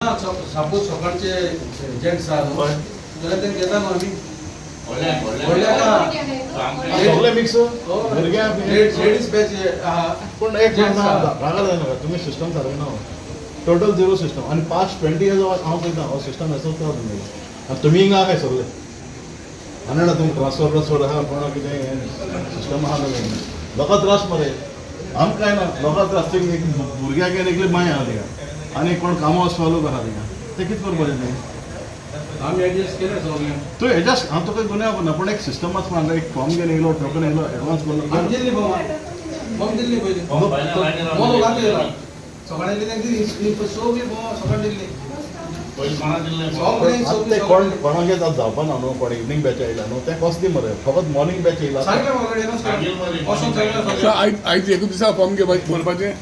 ना, सपोज सकाळचे जेंट्स आहा न्हू जाल्यार तेंकां घेता न्हू आमी व्हडल्या ना. सगळे मिक्स भुरग्यां. लेडीज बॅच आहा. पूण एक Gents आहा. रागा जायनाका, तुमी सिस्टम सारकें ना, टोटल झिरो सिस्टम. आनी पास्ट 20 इयर्स हांव पळयता, हो सिस्टम असोच आहा तुमगेलो. आनी तुमी हिंगा आहाय सगळे. आनी ना, तुमी ट्रान्सफर ट्रान्सफर आहा, कोणा कितें सिस्टम आहा तुमी. लोकां त्रास मरे, आमकां काय ना, लोकां त्रास. ते एक भुरग्याक एकली माय आहा तिका आनी कोण कामां वचपा लोक आहा तिका, ते कितें करपाचें तें? आमी एडजस्ट केलें सगळें. तूं एडजस्ट, हांव तुका गुन्यांव करना, पूण एक सिस्टम आसता. एक फॉर्म घेवन येयलो, टोकन येयलो, एडवान्स आमी भरलो. दिल्ली फॉर्म, फॉर्म दिल्ली पयलीं. मोलो घातलो येयला सकाळी दिली तांकां, सगळी फॉर्म सकाळी दिल्ली सगळी. आतां ते कोण कोणाक जात जावपा ना न्हू, कोण इवनींग बॅच आयला न्हू, तें कसली मरे, फकत मॉर्निंग बॅच येयला. सांगलें ऑलरेडी, वचोन सांगलें सो सगळें. आयज आयज एकूच दिसा फॉर्म घेवपाचें भरपाचें.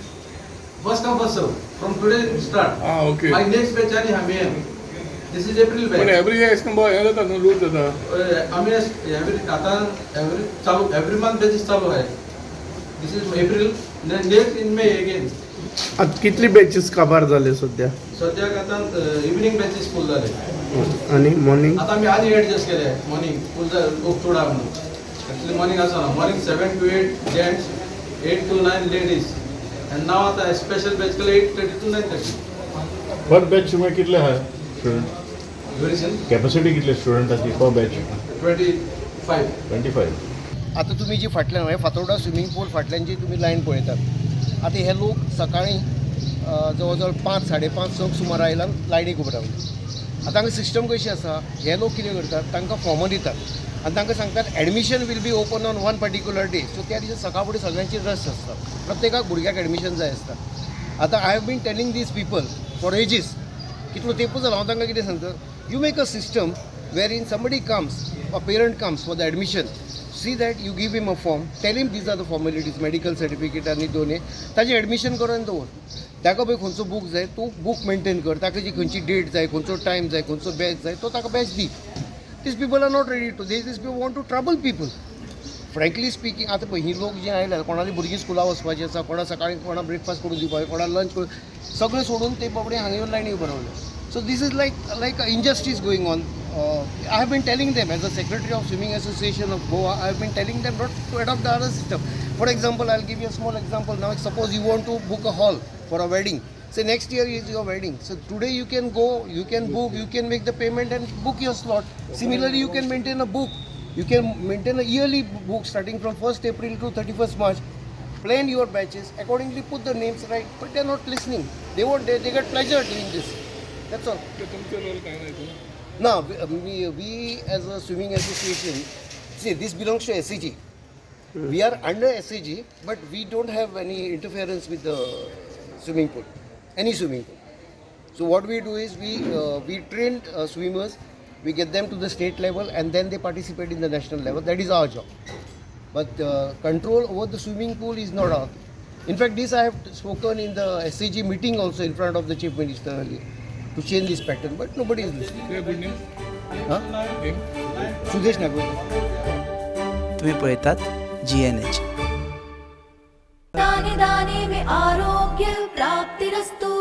First come, first serve. From today start. Ah okay. मागीर नेक्स्ट बॅच आनी आमी, this is April पण बॅच. एवरी इयर एशें हें जाता न्हू, लूज जाता. आमी एवरी आतां एवरी चालू, एवरी मंथ बॅचीस चालू आहे. This is April, next in May again. आता कितली बॅचेस काबार जाले सध्या? सद्याक आतां इवनींग बॅचीस फूल जाले. आनी मॉर्निंग? आतां आमी आनी एडजस्ट केले, मॉर्निंग फूल लोक चड आहा म्हणून. एक्चुअली मॉर्निंग आसना, morning 7 to 8 gents, 8 to 9 ladies, and now आतां स्पेशल बॅच केले 8:30 to 9:30. पर बॅच तुमी कितले आहा स्टुडंट? ड्युरेशन. कॅपॅसिटी कितले स्टुडंटाची पर बॅच? 25. 25. आतां तुमी जी फाटल्यान हे फातोर्डा स्विमींग पूल फाटल्यान जी तुमी लायन पळयतात, आतां हे लोक सकाळीं जवळ जवळ 5, 5:30, 6 सुमार आयला, लायनीक उबे रावले. आतां हांगा सिस्टम कशी आसा, हे लोक कितें करतात, तांकां फॉर्मां दितात आनी तांकां सांगतात admission will be open on one particular day. So त्या दिसा सकाळ फुडें सगळ्यांची रश आसता, प्रत्येकाक भुरग्याक एडमिशन जाय आसता. आतां I have been telling these people for ages, कितलो तेंपूच जालो, हांव तांकां कितें सांगता, you make a system wherein somebody comes, a parent comes for the admission, see that you give him a form, tell him these are the formalities, medical certificate आनी दोन हे, ताजें एडमिशन करून दवर. ताका पळय खंयचो बूक जाय तो बूक मेंटेन कर, ताका जी खंयची डेट जाय, खंयचो टायम जाय, खंयचो बॅच जाय, तो ताका batch the. These people are not ready to they these people want to trouble people, frankly speaking. आतां पळय, ही लोक जे आयल्या, कोणाली भुरगीं स्कुला वचपाची आसा, कोणा सकाळी कोणा ब्रेकफास्ट करून दिवपाक, कोणा लंच करून, सगळें सोडून ते बाबडे हांगा येवन लायनी उबे रावले. So this is like injustice going on. I have been telling them, as a secretary of Swimming Association of Goa, I have been telling them not to adopt the other system. For example, I will give you a small example. Now suppose you want to book a hall for a wedding. Say next year is your wedding. So today you can go, you can book, you can make the payment and book your slot. Similarly, you can maintain a book. You can maintain a yearly book starting from 1st April to 31st March. Plan your batches accordingly, put the names right, but they're not listening. They want, they get pleasure doing this. That's all. तुमचो role काय ना हितून? Now, we as a swimming association, see, this belongs to SAG. We are under SAG, but we don't have any interference with the swimming pool, any swimming pool. So what we do is we train swimmers, we get them to the state level, and then they participate in the national level. That is our job. But control over the swimming pool is not our. In fact, this I have spoken in the SAG meeting also in front of the chief minister earlier to change this pattern, but nobody is listening. Your good name? Huh? Name? Sudesh Nagwekar. तुम्ही पळयतात GNH. दाने दाने में आरोग्य प्राप्तिरस्तु,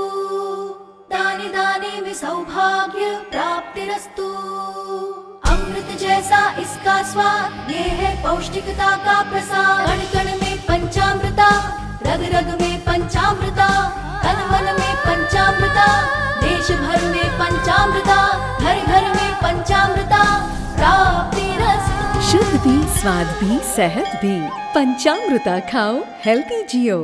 दाने दाने में सौभाग्य प्राप्तिरस्तु. अमृत जैसा इसका स्वाद, ये है पौष्टिकता का प्रसाद. कण कण में पंचामृता, रग रग में पंचामृता, तन मन में पंचामृता, देश भर में पंचामृता, घर घर में पंचामृता प्राप्तिरस्तु. शुद्ध भी, स्वाद भी, सेहत भी. पंचामृता खाओ, हेल्दी जियो.